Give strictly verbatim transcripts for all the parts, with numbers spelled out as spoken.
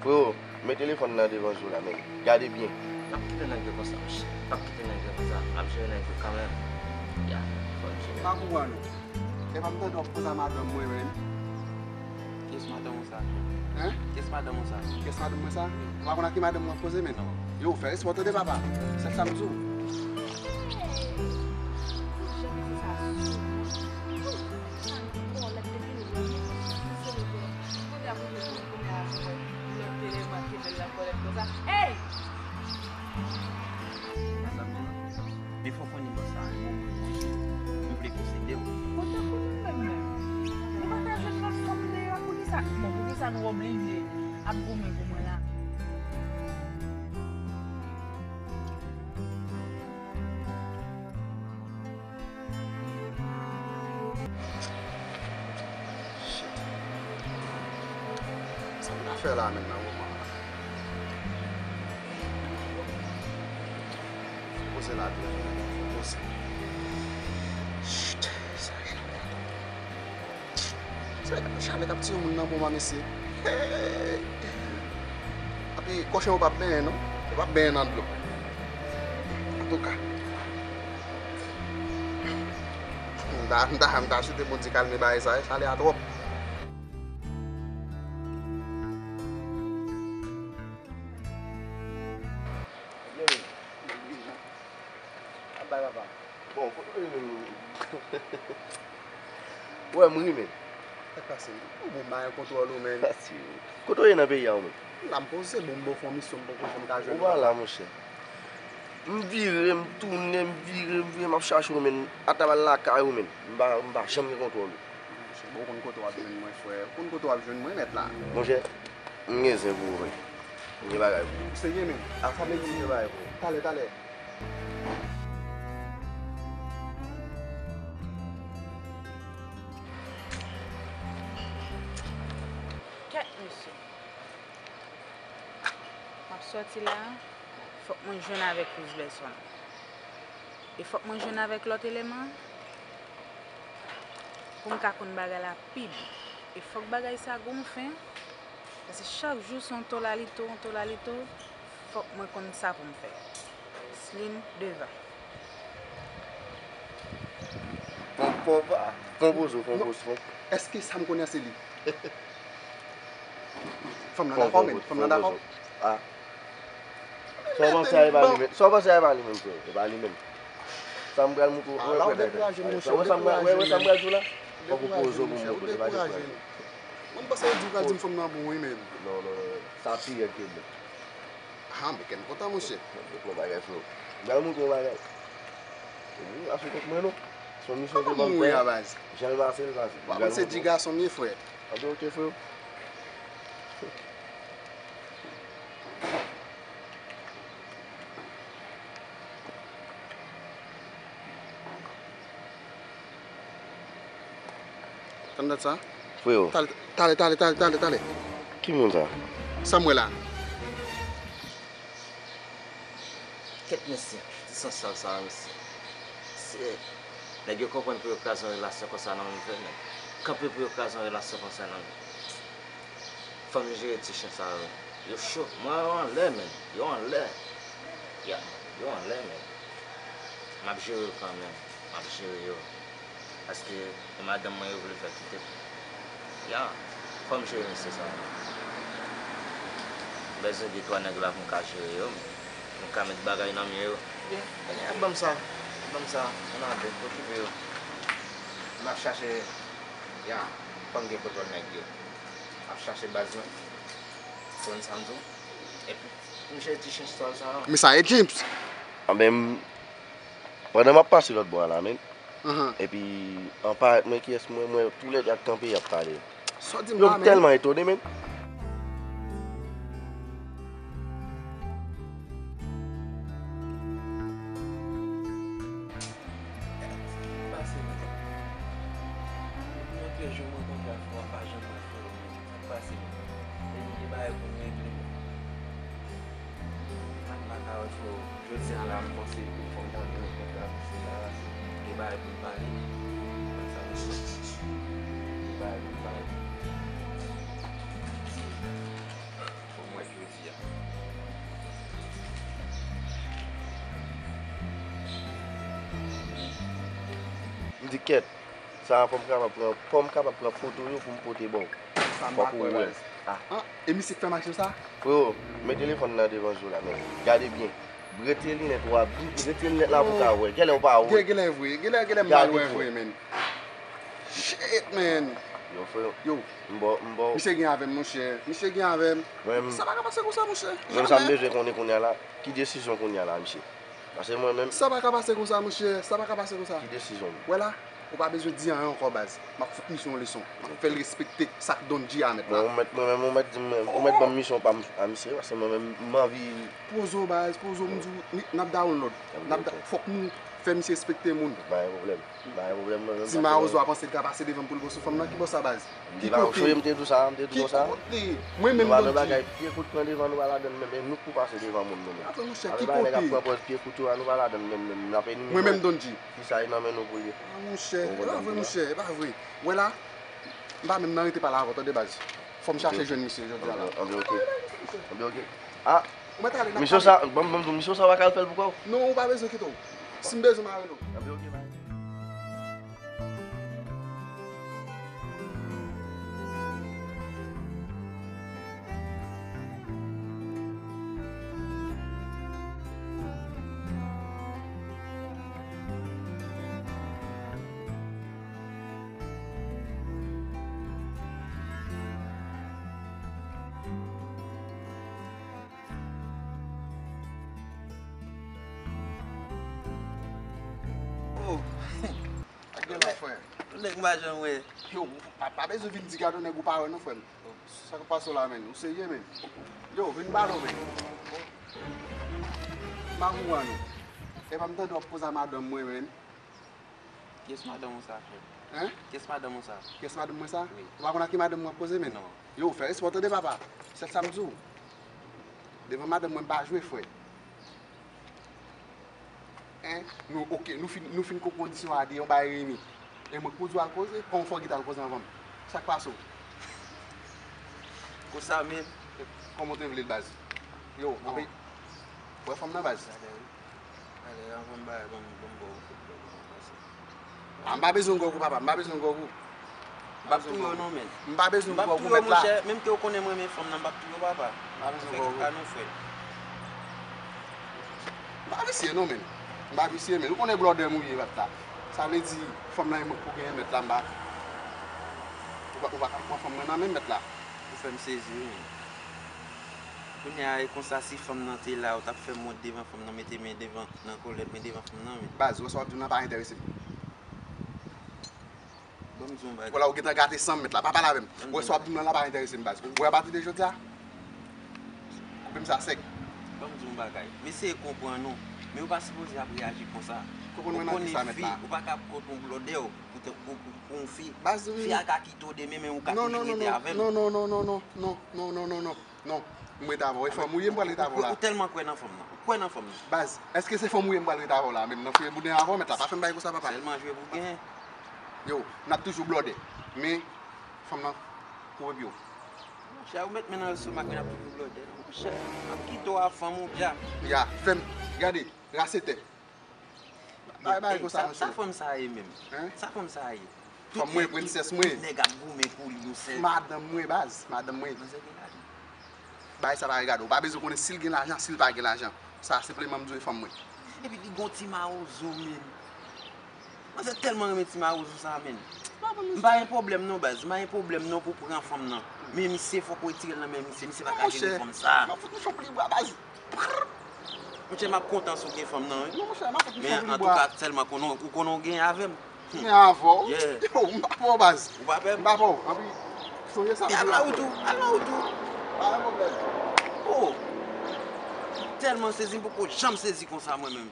Freo, met telefòn nan devan je w la, men gade byen. M ap kite nèg yo konsa, monchè. M ap kite nèg yo konsa. M ap jere nèg yo kanmenm. Ya, fò m jere. Pa pou wè non. Epa m tande w ap koze a madanm mwen menm. Kiyès madanm ou sa? Hein? Kiyès madanm ou sa? Kiyès madanm mwen sa? Ou pa konn ak ki madanm mwen ap koze menm? Non. Yo, fè respè w tande papa. Sèl sa m di w. Janm di sa sou mwen. Ou janm di sa sou mwen. Ou janm di sa sou mwen. Kounye a pou nou konn kounye a avè lòt eleman ki vin nan kòlèt konsa. Ey! Mezanmi, defo fò nivo sa, yon bon mwen, mwen vle posede w. Kontan pou mwen menm, menm. Nou pa ka jwenn lòt fanm deyò, poukisa? Bon, poukisa nou oblije ap goumen pou mwen la? Shit. Sa m ka fè la menm nan moman an? Fò poze la tou, fò poze. Shit, sa Chame ap Se Chame k ap tiye moun nan pou mwen, mesye. Hey! Epi kòchè yo p ap benyen non. Yo p ap benyen nan dlo. Antouka, m ta, m ta, m ta swete Bondye kalme bagay sa, chalè a twòp. Ap bay papa. Bon, kote w ye menm? Ou wè m ri menm. Sa k pase? Ou bon, m pa gen kontwòl ou menm. Kote w ye nan peyi a ou menm? La m poze, bon, m ba w fè yon misyon, m poko janm ka jwenn ou. Ou pa la, monchè. M vire, m tounen, m vire, m vire, m ap chache w menm. Ata m al lakay ou menm. M pa, m pa janm gen kontwòl ou. Monchè, bon, ou konn kote w ap jwenn mwen, frè. Ou konn kote w ap jwenn mwen, nèt la. Monchè, m gen zen pou ou vre. M gen bagay pou ou. Ou serye menm? A sa vle di, m gen bagay pou ou. Talè, talè. Kèt, mesye. M ap sòti la, fòk mwen jwenn avèk Rouzbèson. E fòk mwen jwenn avèk lòt eleman pou m ka konn bagay la pi byen. E fòk bagay sa gon fen, paske chak jou se yon tolalito, yon tolalito, fòk mwen konn sa pou m fè. Slim devan. Pon, pon, pa, pon pozo, pon pozo, pon. Èske sa m konnen an se li? Fanm nan dakò, men. Fanm nan dakò. Ah. Sa w panse a, e pa li menm? Sa w panse a, e pa li menm, frè? E pa li menm. Sa m pral moutre w, wè, wè, wè, wè, sa m pral, wè, wè, sa m pral di w la? Fòk ou poze w pou m montre w, se pa de pwoblèm. Mwen, m panse yo di w pral di m fanm nan bon, wi, men. Non, non, non, non. Sa pi rèd ke bon. Ah, men kè m kontan, monchè. Bon bagay, frè. M pral moutre w yon bagay. Ou achte kòk mwen, non. Se yon misyon ke ban m fè. Jan l pase, l pase. Ou pa konn se di gason m ye, frè. Anben, ok, frè. Tann dat sa. Freo. Talè, talè, talè, talè, talè, talè. Ki moun sa? Sa m wè la. Kèt mesye, ti sans sal sa a, mesye. Se nèg yo konprann pou yo kraze yon relasyon konsa nan menm vre, men. Kanpe pou yo kraze yon relasyon konsa nan menm. Fò m jere ti chen sa yo. Yo cho. Mwen yo anlè, men. Yo anlè. Ya, yo anlè, men. M ap jere yo kanmenm. M ap jere yo. Paske e madanm mwen yo vle fè kite m. Ya, fò m jere mesye sa yo. M bezwen de twa nèg la pou m ka jere yo, pou m ka met bagay nan men yo. Ebyen, ebyen, ap ban m sa, ap ban m sa, ann ale, okipe yo. M ap chache, ya, fò m gen kontwòl nèg yo. M ap chache baz mwen. Konprann sa m di w? Epi, m jere ti chen sòl sa yo. Men sa e James. Anben, m, pandan m ap pase lòt bò a la, men, Epi, an parèt mwen kiyès mwen, mwen, toulède ak kanpe y ap pale. Sa w di m la, men? Yo, m tèlman etone, men. Pase, men. Montre jou m rankontre ak ou a, pa janm wè frè w, men. Sa k pase, men? Epi, gen bagay pou n regle, men. Ak makawòt, frè, jodi a la, m panse pou fò m tande yon kontra pou sila a, gen bagay pou n pale. Sa vle di, gen bagay pou n pale. Fò m wè Li di, "Kèt, sa a fò m kapab pran, fò m kapab pran foto yo pou m pote ba w." Sa m pa kwè, baz. Ah. Ah, e misye k fè m aksyon sa? Freo, met telefòn nan devan je w la, men gade byen. Rete linèt ou a, rete linèt la pou w ka wè. Genlè ou pa wè. Gen, genlè vre, genlè, genlè m mal wè vre, men. Shit, man. Yo, freo. Yo. M ba w, m ba w. Misye gen avè m, monchè. Misye gen avè m. Mwen menm. Sa pa ka pase konsa, monchè. Mwen menm sa m bezwen konnen kounye a la. Ki desizyon kounye a la, misye? Paske mwen menm. Sa pa ka pase konsa, monchè. Sa pa ka pase konsa. Ki desizyon? Wè la, ou pa bezwen di anyen ankò, baz. M ap fout misye yon leson. M ap fè l respekte sa k Don G a mèt la. Mwen, ou mèt, mwen menm, ou mèt di m, ou mèt ban m misyon pa m a misye, paske mwen menm, m anvi. Poze w, baz, poze w, m di w, ni, n ap download. N ap da-, fòk nou fè misye respekte moun. Pa gen pwoblèm. Pa gen pwoblèm, mwen menm. Ti mawozo a panse l ka pase devan m pou l go sou fanm nan, ki bò sa, baz? M te ba w, cheri, m te di w sa, m te di w sa. Ki kote? Mwen menm, Don G. Nou pa nan bagay pye kout pran devan, nou pa ladann menm, e nou k pou pase devan moun nou menm. Atò, monchè, ki kote? Apre bagay nèg ap pran pòz pye kout yo a, nou pa ladann menm, menm, n ap elimine. Mwen menm, Don G. Kisa e nan men nou pou l ye? Ah, monchè, e pa vre, monchè, e pa vre. Wè la, m pa menm nan rete pale avè w, tande, baz. Fò m chache jwenn misye jodi a la. Anben, anben, ok. Anben, ok. Ah, misyon sa, ban m, ban m di w, misyon sa w pa ka al fè l pou kò w? Non, ou pa bezwen kite w. Si m bezwen, m a rele w. Anben, ok, bye. Oh. Ak de lòt frè. Yon nèg m pa janm wè. Yo, pa, pa bezwen vin di gade yon nèg ou pa wè non, frè m. Sa k ap pase w la, menn? Ou serye, menn? Yo, vin pale w, menn. M pa konprann ou. Epa m tande w ap koze a madanm mwen, menn. Kiyès madanm ou sa, frè? Hein? Kiyès madanm ou sa? Kiyès madanm mwen sa? Wi. Ou pa konn ak ki madanm mwen ap koze, menn? Non. Yo, fè respè w tande, papa. Sèl sa m di w. Devan madanm mwen, m pa jwe, frè. Hein? Nou, ok, nou fin, nou fin ko kondisyon a de yon bagay Remy. E mwen k pou di w al koze, kòman fò w gentan al koze anvan m? Sa k pase w? Konsa menm. Kòman w te vle l, baz? Yo, anpe, wè fanm nan, baz. Gade, wi. Gade, anvan m bay, ban m, ban m ba w fout bèl nan pase. Ah, m pa bezwen gòg ou, papa, m pa bezwen gòg ou. M p ap touye w non, menn. M pa bezwen gòg ou, mèt la. Monchè, menm ke w konnen m renmen fanm nan, m p ap touye w, papa. M pa bezwen gòg ou. Fè kaka non, frè. M pa visye non, menn. M pa visye, menn. Ou konnen blòdè m ou ye, mèt la. Sa vle di, fanm nan e mwen k pou genyen, mèt la, m pa. Ou pa, ou pa ka pran fanm mwen nan men m, mèt la. Ou fè m sezi, wi, menn. Kounye a, e konsa, si fanm nan te la, ou t ap fè m wont devan fanm nan, mete men devan, nan kòlèt, men devan fanm nan, menn. Baz, ou wè sa w ap di m nan pa enterese m. Ban m di yon bagay. Wè la, ou gentan gate san m, mèt la. Pa pale avè m. Wè sa w ap di m nan la pa enterese m, baz. Ou wè, apati de jodi a, koupe m sa sèk. Ban m di yon bagay. M eseye konprann ou, men ou pa sipoze ap reyaji konsa. Konprann mwen nan kisa, mèt la? Ou konnen fi, ou pa ka ap kont yon blòdè w pou te, pou, pou, pou yon fi. Baz, wi. Fi a ka kite w demen, men ou ka toujou rete avè l. Non, non, non, non, non. Non, m rete avè w. E fanm ou ye, m pral rete avè w la. Ou tèlman kwè nan fanm nan. Ou kwè nan fanm nan. Baz, èske se fanm ou ye, m pral rete avè w la? Menm nan fouye bouden avè w, mèt la. Pa fè m bagay konsa, papa. Sèlman jwe pou gen. Yo, n ap toujou blòdè. Men, fanm nan, koupe pye w. Monchè, ou met men nan lestomak, men n ap toujou blòdè. Monchè, m ap kite w a fanm ou dja. Ya, fè m, gade, rase tè. Bay, bay, konsa, monchè. Sa fanm sa ye menm? Hein? Sa fanm sa ye? Fanm mwen, prensès mwen. Tout nèg ap goumen pou li, yon sèl. Madanm mwen, baz, madanm mwen. Manzè gen lajan. Bagay sa pa regade w. Ou pa bezwen konnen si l gen lajan, si l pa gen lajan. Sa senpleman m di w e fanm mwen. Epi li gon ti mawozo menm. Manzè tèlman renmen ti mawozo sa menm. M pa gen pwoblèm non, baz. M pa gen pwoblèm non pou pran fanm nan. Men misye fòk ou retire l nan men misye. Misye pa ka jere fanm sa. M ap fout misye yon pli bwa, baz. Monchè, m ap kontan si w gen fanm nan, wi. Non, monchè, m ap fout misye yon pli bwa. Men antouka, sèlman konnen w, ou konnen w genyen avè m. Gen avè w? Yeah. Yo, m pa pè w, baz. Ou pa pè m? M pa pè w. Anpi, sonje sa m di w la. Al nan wout ou, al nan wout ou. Pa gen pwoblèm. Oh! M tèlman sezi, m poko janm sezi konsa mwen menm.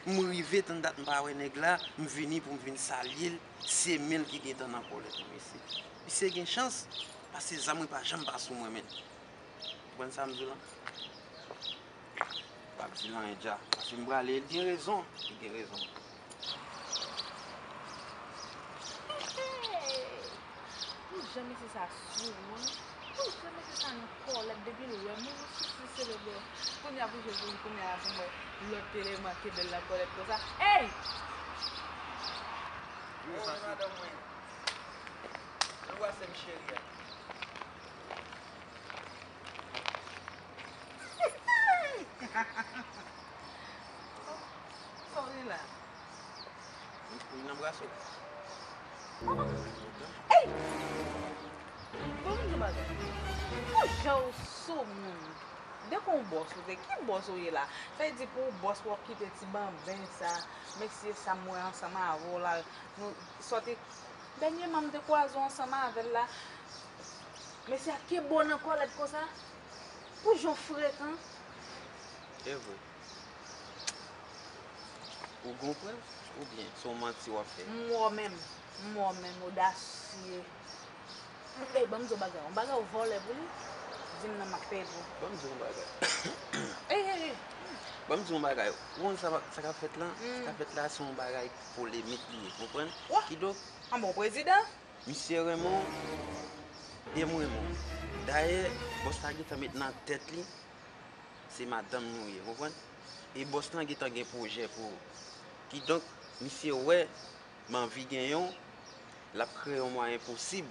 M rive tann dat m pa wè nèg la, m vini pou m vin salye l, se men l ki gentan nan kòlèt mwen, mesye. Misye gen chans, paske zam mwen pa janm pa sou mwen, menn. Konprann sa m di w lan? M p ap di l anyen dja. Paske m prale, li gen rezon. Li gen rezon. Hey! Pou jan mesye sa sou mwen. Pou jan mesye sa nan kòlèt depi l wè m, wi, wi, si, si, se le bè. Kounye a pou jwe pou li, kounye a pou m wè lòt eleman ke bèl nan kòlèt konsa. Hey! Wi, madanm mwen. Lwa sè m cheri a. Sa w gen la? Wi, wi, n anbrase w. Ey! Bon, m di w bagay. Pou jan w sou moun. Dèk yon bòs ou te, ki bòs ou ye la? Sa vle di pou w bòs pou w ap kite ti banben sa, mesye sa m wè ansanm avè w la, nou sòti, dènyèman m te kwaze w ansanm avè l la, mesye a kenbe w nan kòlèt konsa, pou jan w frekan. E vre. Ou gon prèv? Oubyen se yon manti w ap fè? M wè w menm, m wè w menm, odasye. Ey, ban m di w bagay, yon bagay ou vòlè pou li, di m nan m ap peye pou. Ban m di w yon bagay. Ey, ey, ey. Ban m di w yon bagay. Ou konn sa, sa k ap fèt la? Sa k ap fèt la, se yon bagay polemik li ye, konprann? Wa! Kidonk, an bon prezidan? Misye renmen w, e m renmen w. Dayè, bòs la gentan met nan tèt li, se madanm nou ye, konprann? E bòs lan gentan gen pwojè pou ou. Kidonk, misye wè m anvi genyen w, l ap kreye yon mwayen posib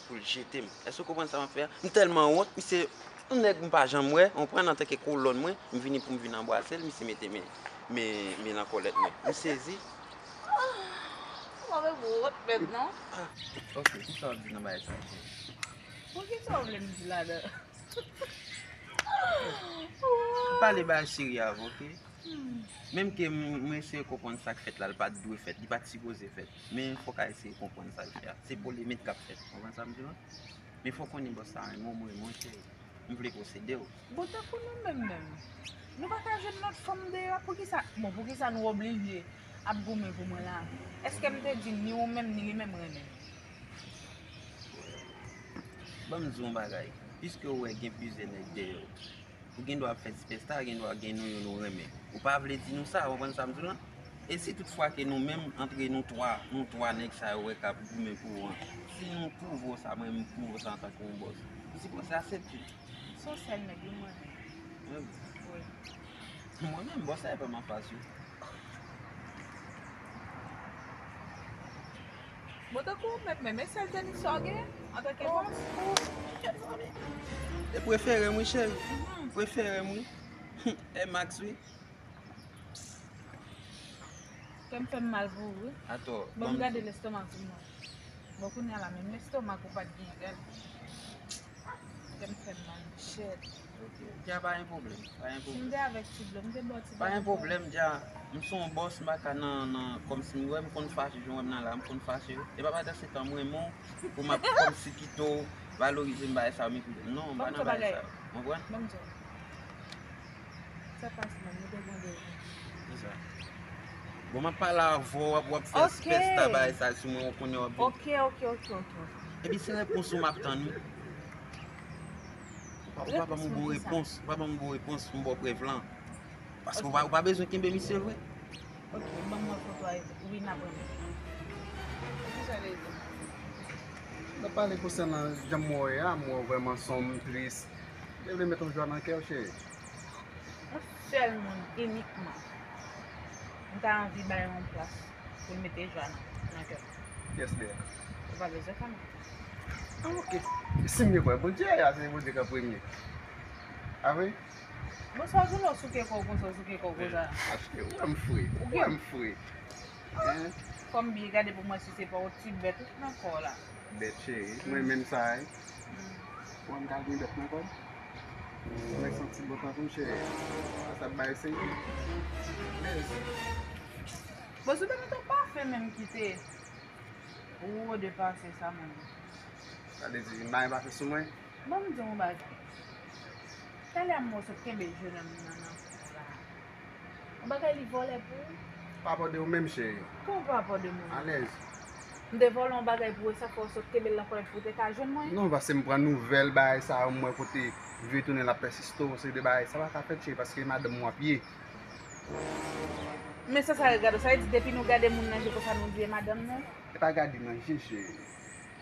pou l jete m. Èske w konprann sa m ap fè a? M tèlman wont, misye, yon nèg m pa janm wè, w konprann, antanke kolòn mwen, m vini pou m vin anbrase l, misye mete men, men, men nan kòlèt mwen. M sezi. Mwen menm wont menm non. Ah, ok, kisa w ap di nan bagay sa a? Poukisa w vle m di ladan? Pale bay cheri avè w, ok? Menm ke m, mwen eseye konprann sa k fèt la, li pa t dwe fèt, li pa t sipoze fèt. Men fòk a eseye konprann sa l fè a. Se polemik k ap fèt. Konprann sa m di w la? Men fòk w konnen bòs sa renmen w, mwen renmen w, cheri. M vle posede w. Bon, tankou nou menm menm, nou pa ka jwenn lòt fanm deyò, poukisa, bon, poukisa nou oblije ap goumen pou mwen la? Èske m te di ni ou menm, ni li menm renmen m? Ban m di w yon bagay. Piske w wè gen plizyè nèg dèyè w, ou gen dwa ap fè ti pès la, gen dwa gen nou youn ou renmen. Ou pa vle di nou sa, w konprann sa m di w lan? E si tout fwa ke nou menm, antre nou twa, nou twa nèg sa yo wè k ap goumen pou ou an, si nou twouve w sa, mwen menm m twouve w sa antanke yon bòs, ou sipoze aksepte. Se yon sèl nèg wi m renmen. Wi. Wi. Mwen menm, bòs la e pa m anfas wi. Bon, tankou w menm, menm, e sèl tenis sa w gen antanke bòs? E prefere m wi, cheri. Prefere m wi. Air Max wi. Kè m fè m mal pou ou wi. Atò, bon, m gade lestomak ou mwen. Bon, kounye a la, menm lestomak ou pa t genyen, gade. Kè m fè m mal, shit. Ok, Dja, pa gen pwoblèm, pa gen pwoblèm. Si m te avèk ti dlo, m te ba w ti dlo. Pa gen pwoblèm, Dja. M se yon bòs, m pa ka nan, nan, kòmsi m wè m konn fache, jan w wè m nan la, m konn fache. E pa pandan se tan mwen, men, pou m ap kòmsi kite w valorize m, bagay sa yo, men, non, m pa nan bagay sa yo. Konprann? Ban m di w. Sa pase menm, nou te gen de jou. Kisa? Bon, m ap pale avè w, w ap, w ap fè espès ta bagay sa sou mwen, ou konnen w ap vin. Ok, ok, ok, ok, ok. Epi se repons ou m ap tann wi. Ou pa, ou pa ban m yon bon repons, ou pa ban m yon bon repons pou m ba w prèv lan. Paske ou pa, ou pa bezwen kenbe misye vre. Ok, ban m wè foto a, wi, n ap renmen. Kisa l vle di? N ap pale konsènan jan m wè w ye a, m wè w vrèman sonm, tris. Te vle met yon jwa nan kè w, cheri. Yon sèl moun, inikman, m ta anvi bay yon plas pou l mete jwa nan, nan kè m. Kiyès li ye? Ou pa bezwen konnen. Ah, ok. Si m gen kwè Bondye, a se Bondye k ap premye. Ah, wi? Bon, sa w di la, w souke kò w konsa, w souke kò w konsa. Paske ou wè m fre, ou wè m fre. Hein? Fò m byen gade pou m wè si se pa yon ti bèt ou nan kò w la. Bèt cheri, mwen menm sa, wi. Ou wè m ka gen bèt nan kò m? Mwen santi bon tankou m cheri. Sa, sa bay se. Bon, si w te mete yon pafen menm ki te wo depase sa, mwen. Sa vle di, m pa gen pafen sou mwen? Ban m di w yon bagay. Talè a m wè w sot kenbe jennonm nan nan kou la. Yon bagay li vòlè pou ou? Pa pò de ou menm, cheri. Kòman pa pò de mwen? Alèz. M te vòlè yon bagay pou ou, e sa fè w sot kenbe l nan kòlèt pou w te ka jwenn mwen? Non, paske m pran nouvèl bagay sa yo, m wè kote vye tounen l ap pèsiste w, se de bagay sa pa ka fèt, cheri, paske madanm ou ap ye. Men sa, sa regade w, sa vle di depi nou gade moun nan je konsa nou di e madanm nou? E pa gade nan je, cheri.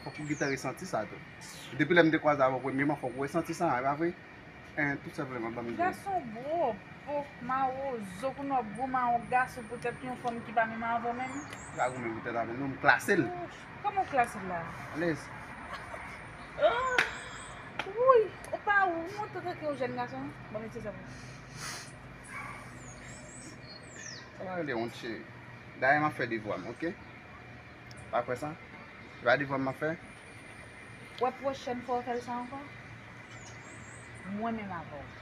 Fòk ou gentan resanti sa tou. Depi lè m te kwaze avè w premyèman, fòk ou resanti sa, e pa vre? En, tou senpleman, ban m di w. Gason gwo. Mawozo, kounye w ap goumen a yon gason poutèt yon fanm ki pa menm avè w menm. Pa goumen poutèt avè l, non, m klase l. Kòman w klase l la? Alèz. Wouy, ou pa wont antanke yon jèn gason? Ban m ede sa pou ou. Sa pa rele wont, cheri. Dayè, m ap fè devwa m, oke? Pa kwè sa? Se pa devwa m m ap fè? Wè pwochèn fwa w fè l sa ankò, mwen menm avè w.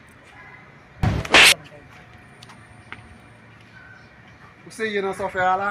Ou serye nan sa w fè a la?